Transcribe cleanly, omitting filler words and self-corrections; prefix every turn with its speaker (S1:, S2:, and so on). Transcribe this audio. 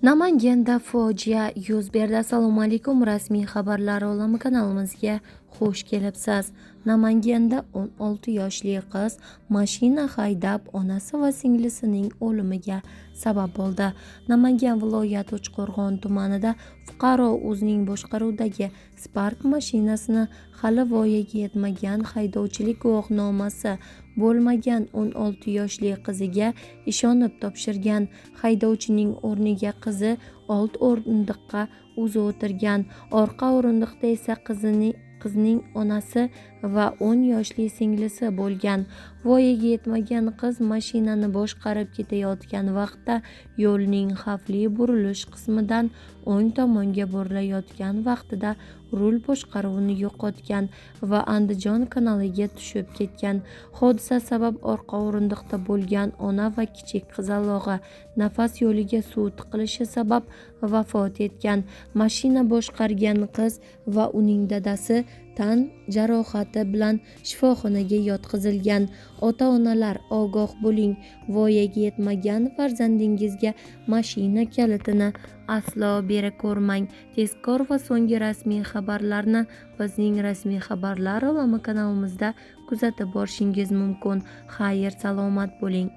S1: Namanganda fojia yuz berdi. Assalomu alaykum, rasmiy xabarlar olami kanalimizga xush kelibsiz. Namanganda 16 yoshli qiz mashina haydab onasi va singlisining o'limiga sabab bo'ldi. Namangan viloyati Uchqo'rg'on tumanida fuqaro o'zining boshqaruvidagi Spark mashinasini hali voyaga yetmagan, haydovchilik guvohnomasi bo'lmagan 16 yoshli qiziga ishonib topshirgan. Haydovchining o'rniga qizi old o'rindiqqa o'zi o'tirgan. Orqa o'rindiqda esa qizning onasi va 10 yoshli singlisi bo'lgan. Voyaga yetmagan qiz mashinani boshqarib ketayotgan vaqtda yo'lning xavfli burilish qismidan o'ng tomonga burilayotgan vaqtida rul boshqaruvini yo'qotgan va Andijon kanaliga tushib ketgan. Hodisa sabab orqa o'rindiqda bo'lgan ona va kichik qizalog'i nafas yo'liga suv tiqilishi sabab vafot etgan. Mashina boshqargan qiz va uning dadasi tan jarohati bilan shifoxonaga yotqizilgan. Ota-onalar, ogoh bo'ling, voyaga yetmagan farzandingizga mashina kalitini aslo bera ko'rmang. Tezkor va so'nggi rasmiy xabarlarni bizning rasmiy xabarlar olami kanalimizda kuzatib borishingiz mumkin. Xayr, salomat bo'ling.